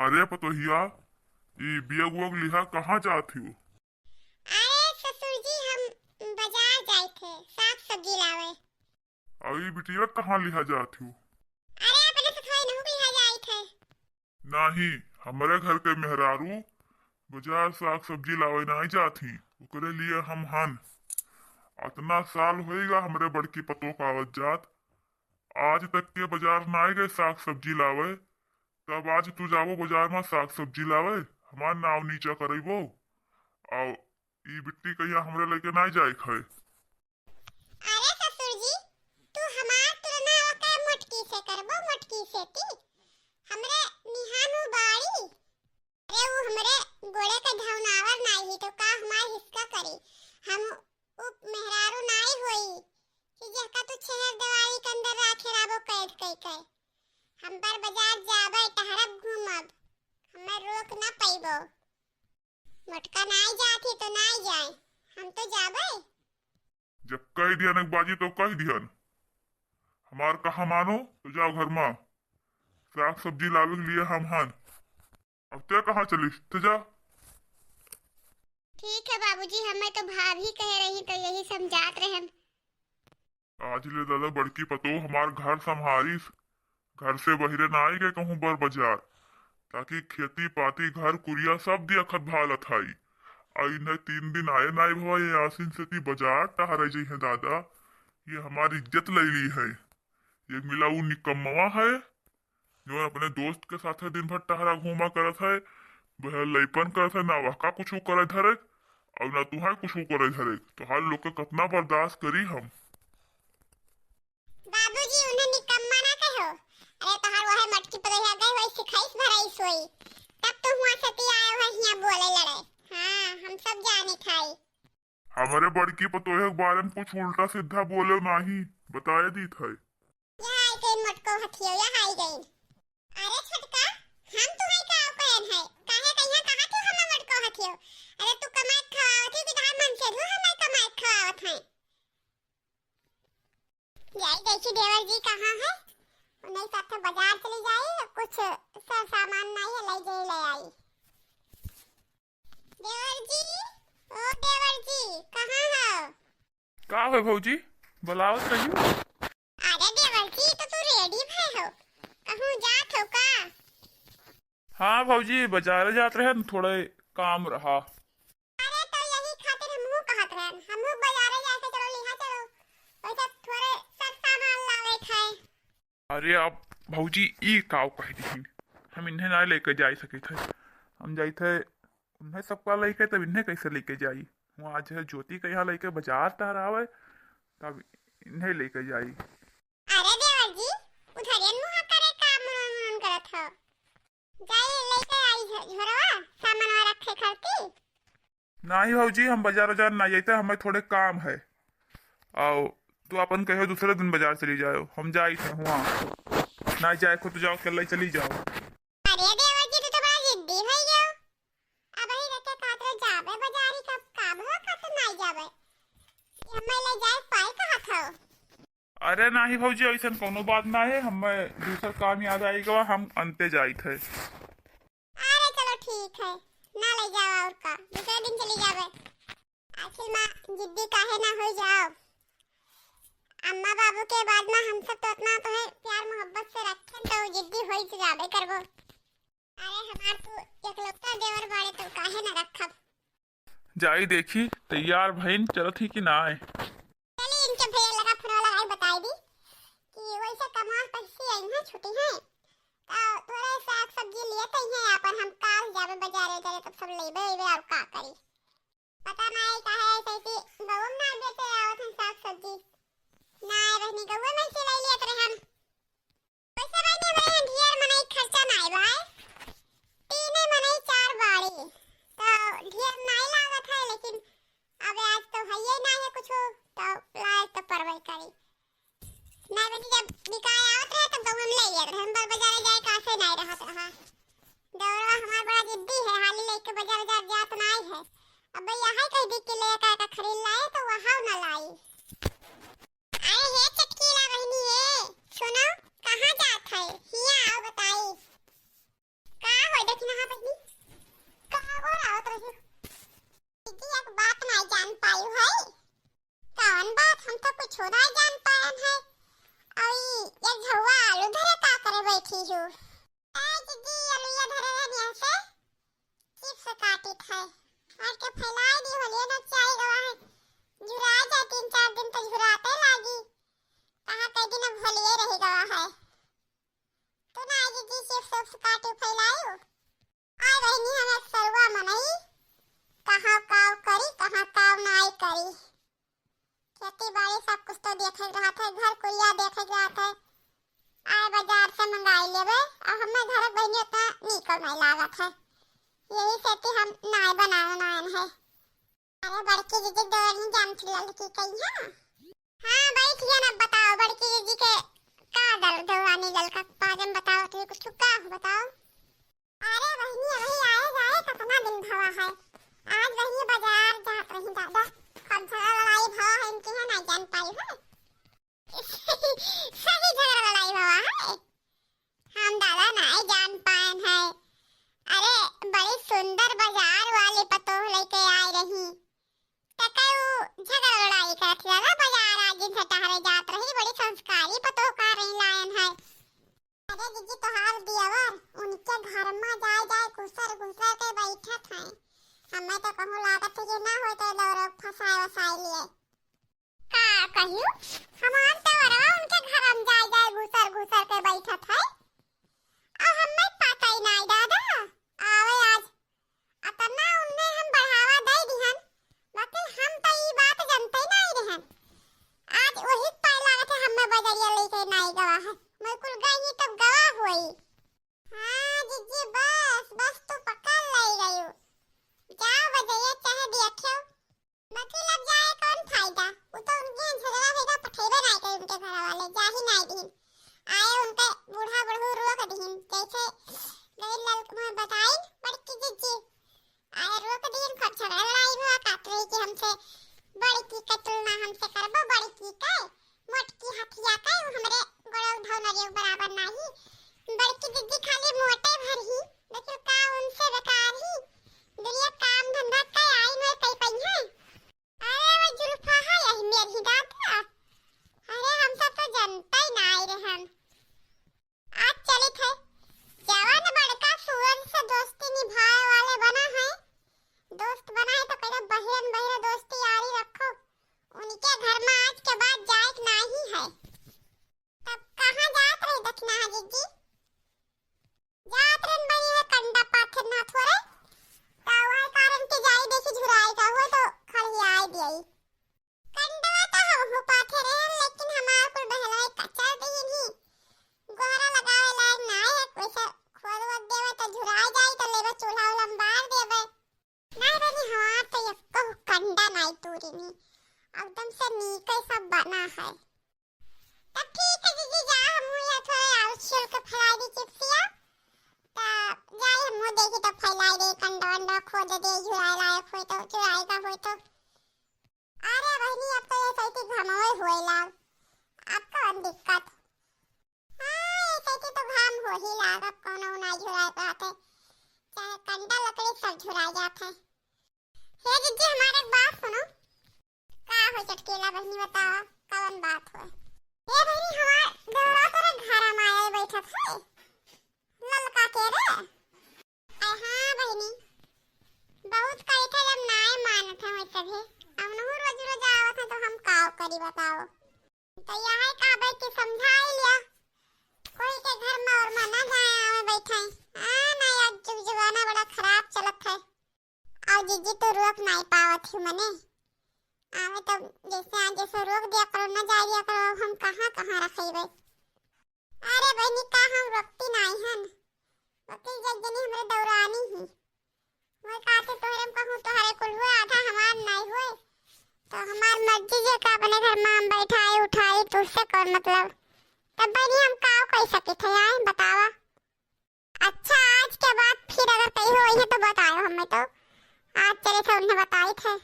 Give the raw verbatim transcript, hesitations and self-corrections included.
अरे पतोहिया, ई बैग वैग लिहा कहाँ जात हियो? अरे ससुर जी, हम बाजार जाइत है साग सब्जी लावे। अउर ई बिटिया कहाँ लिहा जात हियो? अरे अपने से थोड़ी नहु लिहा जाइत है। नाही, हमरे घर के मेहरारू बाजार साग सब्जी लावे नाही जात ही, ओकरे लिए हम हन। अतना साल होइगा हमरे बड़की पतोह का आवत जात, आज तक के बाजार नाही गए साग सब्जी लावे, तब आज तू जाबो बाजार मा साग सब्जी लावे, हमार नाव नीचा करइबो। अउ ई बिट्टी कहिया हमरे लइके नाही जाए खाए। अरे ससुर जी, तू हमार तुलना ओके मोटकी से करबो, मोटकी से ती। हमरे निहान उ बाड़ी। अरे उ हमरे गोड़े के धौनावर नाही ही तो का हमार हिसका करी? हम उ मेहरारू नाही होई कि जेहका तू छेहर देवारी के अंदर राखे रहबो कैद कई के। हम बर बाजार जाबे, टहरब, घूमब, हमें रोक ना पइबो। मोटका नाही जात ही तो नाही जाए, हम तो जाबे। जब कह दिहन एक बाजी तो कह दिहन, हमार कहा मानो तो जाओ घर मा, साग सब्जी लावे के लिए हम हन। अब ते कहाँ चलिस, ते जा। ठीक है बाबूजी, हमें तो भाभी कहे रही तो यही समझात रहे हम। आज ले दादा बड़की पतोह हमार घर संभारिस, घर से बहिरे ना आई गए कहूँ बर बाजार, ताकि खेती पाती घर कुरिया सब दिया खत भालत हई। आ इन्हें तीन दिन आए नाई भवा, ये आसिन से ती बाजार टहरे जइहे दादा, ये हमार इज्जत ले ली है। ये मिला उ निकम्मवा है, जौन अपने दोस्त के साथे दिन भर टहरा घूमा करत है, वह लइपन करत है, ना वहका कुछु करे धरे, अउर ना तुहार कुछु करे धरे। तोहार लोग के कतना बर्दाश्त करी हम। बाबूजी, उन्हें निकम्मा ना कहो। अरे, तोहार वह मटकी पतोहिया गई होई, सिखाइस भराइस होई, तब तो हुआ सती आए हुआ हिया बोले लड़े। हाँ, हम सब जाने खाई। हमरे बड़की पतोह के बारे में कुछ उल्टा सीधा बोले नाही, बताए दीत है। यहाँ आई गई मोटको हथियो, यहाँ आई गई। अरे छोटका, हम तुम्हें का कहन है? काहे कहिया कहा तू हमें मोटको हथियो? अरे तू कमाई खवावत ही कि तहार मन से धू हमें कमाई खवावत है। जाई देखी देवर जी कहाँ है, उन्हें साथ बाजार चली जाई, कुछ सर सामान नाही है, ले जाई, ले आई। देवर जी, ओ देवर जी, कहाँ हो? का है भौजी, बुलावत रही? अरे देवर जी, तो तू रेडी भए हो, कहूँ जात हो का? हाँ भौजी, बाजारे जात रहे न, थोड़े काम रहा। अरे तो यही खातिर हमहू कहत रहन, हमहू बाजारे जाए के चलो, लिहा चलो, वैसे थोड़े सब सामान लावे थे। अरे आप भौजी ई काव कह दिहिन, हम इन्हें ना लेके जाई सके थे। हम जाई थे उन्हें सबका लेके, तब इन्हें कैसे लेके जाई? वहाँ आज है ज्योति के यहाँ लेके बाजार टहरावे, तब इन्हें लेके जाई। अरे देवर जी, उधरियन मुँह करे का मुनमुन करत हो? जाई लेके आई झो-, झोरवा, सामानवा रखे खातिर। नाही भौजी, हम बाजार उजार ना जाइते, हमें थोड़े काम है। आओ, तू अपन कहो दूसरे दिन बाजार चली जाओ, हम जाई थे हुआ। ना जाए को तो जाओ, अकेले चली जाओ। अरे देवर जी, तू तो बड़ा जिद्दी हो गयो। अब ही रखे खातिर जाबे बाजारी, कब काम हो खातिर ना जाबे। ये हमें ले जाए पाए कहा था। अरे नाही भौजी, ऐसन कोनो बात ना है, हमें दूसर काम याद आई गवा, हम अंते जाइत है। अरे चलो ठीक है, ना ले जाओ और का, दूसरे दिन चली जावे। आखिर माँ जिद्दी काहे ना हो जाओ, अम्मा बाबू के बाद में हम सब तो उतना तो है प्यार मोहब्बत से रखें तो जिद्दी हो ही जावे करबो। अरे हमार तू एकलौता देवर बाड़े तो काहे ना रखब। जाई देखी, तैयार भइन चलत ही कि नाय। चली इनके भैया लगा फोन वाला भाई बताई दी कि वैसे कमाल पैसे आई हैं छुट्टी हैं, तो थोड़े साग सब्जी लिए तो हैं अपन, हम काल जाबे बाजारे उजारे तब सब लेबे लेबे और का करी। पता नाय काहे ऐसे कि गऊ में ना बेचे आवत हैं साग सब्जी, ना आए रहनी गऊ में से ले लिया रहे हम। वैसे भाई ने भाई ढेर मनई खर्चा नाय भाई, तीने मनई चार बाड़ी, तो ढेर नाय लागत है, लेकिन अब आज तो हइये नाय है कुछ, तो लाए तो परवाही करी। नाय बनी जब बिकाए आवत रहे तब गऊ में ले लिया रहे, हम बर बाजारे जाए का आसे नाय रहत रहा। देवरवा हमार बड़ा जिद्दी है, हाली लेके बाजार उजार जात नाय है। अब यहाँ कह दी कि ले का का खरीद लाए तो वहाँ ना लाई। अरे हे चटकीला बहिनी हे, सुनो, कहाँ जात है? हिया आओ बताई। का हो, देख यू। ए दीदी, अलुइया धरे रहनी हसे, चिप्स काटित है। काट के फैलाई दी होलिए ना, चाय गवा है। झुरा जाए, तीन चार दिन तो झुराते लागी। कहाँ कई दिन अब होलिए रह गवा है। तू ना आई दीदी, चिप्स उप्स काटी फैलायू। आय बहिनी, हम एक सरुआ मनई, कहाँ काव करी, कहाँ काव नाई करी। खेती बाड़ी सब कुछ तो देखे के रहत है, घर कुरिया देखे के रहत है। आय बाजार से मंगाई लेबे, और हमें घर बहिनी उतना नीको नहीं लागत है, यही से कि हम नाय बनावे नायन है। अरे बड़की दीदी, दोनों जान फिर लड़की कही है। हाँ, बैठ गया ना, बताओ बड़की दीदी के का दल, जवानी दल का बारे में बताओ, तू कुछ का बताओ। अरे बहिनी, अभी आए जाए कितना दिन भवा है। आज बहिनी बाजार जात रही दादा, खूब झगड़ा लड़ाई भवा है इनके यहाँ, नहीं जान पाई है। सही झगड़ा लड़ाई भवा है, हम दादा नहीं जान पाए हैं। अरे बड़ी सुंदर बाजार वाली पतोह लेके आए रही, तके उ झगड़ा लड़ाई करत रही दादा, बाजार आज दिन से टहरे जात रही, बड़ी संस्कारी पतोह का रही लायन है। अरे जीजी, तोहार दियवर उनके घर में जाए जाए घुसर घुसर के बैठत हैं। हमें तो कहूँ लागत है कि ना होय तो दौरे फंसाए वसाए लिए। का कहियो, हमार देवरवा उनके घर में जाए जाए घुसर घुसर के बैठत है, और हमें पता ही नहीं दादा। आवे आज अतना उनने हम बढ़ावा दे दिहन, बाकी हम तो ई बात जानते नहीं रहन। आज वही पाए लागत है, हमें बजरिया लेके नहीं गवा है, मैं कुल गई तब गवा हुई। हाँ जीजी, बस बस तू पकड़ ले गयू। जाओ बजरिया चाहे देखियो, बाकी लग जाए कौन फायदा, वो तो उनके यहाँ झगड़ा होगा, पठेबे नहीं करे उनके घर वाले, जा ही नहीं दिन। आए उनके बूढ़ा बुढ़ऊ रोक दीन, जैसे गई लल में बताई बड़की जीजी। आए रोक दीन, खूब झगड़ा लड़ाई हुआ, कहत रही कि हमसे बड़की के तुलना हमसे करबो, बड़की के, मोटकी हथिया के, वो हमरे गोड़े धौनरियो बराबर नाही। बड़की दीदी खाली मोटे भर ही, लेकिन का उनसे बेकार ही, दुनिया काम धंधा के आई में कई पई है। अरे वो जुल्फा है यही मेरी दादा। अरे हम सब तो जनता ही ना आई रहन। आज चलित है, जवन बड़का सुअर से दोस्ती निभाए वाले बना है, दोस्त बना है तो कहे बहिरन बहिरा दोस्ती यारी रखो। उनके घर में आज के बाद जाए के नाही है। तब कहाँ जात रही दखिनहा जीजी? जात रहन बनी है कंडा पाथर ना थोरे, तो वह कारण के जाई देखी झुराई का हुआ तो खड़ियाई दियाई। कंडवा तो हम हो पाथे रहन, लेकिन हमार कुल बहलाई कचर दीन ही। गोहरा लगावे लायक ना है, वैसे खोद वोद देवे तो झुरा जाई, तो लेबे चूल्हा उल्हा में बार देबे। नहीं बनी, हमार तो एको कंडा नहीं तूरी नी, एकदम से नीके सब बना है। तब ठीक है जीजी, जा हम यहाँ थोड़े आलू छिल के फैला दी चिप्सिया, तब जाई हम देखी तो फैलाई दे, कंडा वंडा खोद दे, झुराई लायक होई तो, झुराई का होई तो। अरे बहिनी, अब तो ये सही घमवे होए लाग, अब कौन दिक्कत? हाँ, ये सही तो घाम हो ही लाग, अब कौनो ना झुराए पाते, चाहे कंडा लकड़ी सब झुराए जात है। हे जीजी, हमारे एक बात सुनो। का हो चटकेला बहिनी, बतावा, कौन बात हो? ए बहिनी, हमार देवरा तोरे घर में आए बैठत है, ललका के रे। अरे हाँ बहिनी, बहुत कही थे जब नाय मानत है वैसे भी। अब नहु रोज रोज आवत है तो हम काव करी बताओ। तो यह है का भाई कि समझाई लिया, कोई के घर में और मना जाए आवे बैठे। हाँ ना यार, जुग जमाना बड़ा खराब चलत है। और जीजी तो रोक नाय पावत ही मने। आवे तो जैसे आज जैसे रोक दिया करो, ना जाए दिया करो, अब हम कहाँ कहाँ रखेबे। अरे बहिनी, का हम रोकती नाई हन? वकील जग जनी हमरे दौरानी ही। वही कहते तोहरे में कहूँ तोहरे कुल हुए, आधा हमार नाई हुए। तो हमार मर्जी जे का अपने घर में हम बैठाई उठाई, तुझसे कौन मतलब? तब बहिनी हम काव कह सके थे, आए बतावा। अच्छा, आज के बाद फिर अगर कहीं होई है तो बतायो हमें तो। आज चले थे उन्हें बताई थे।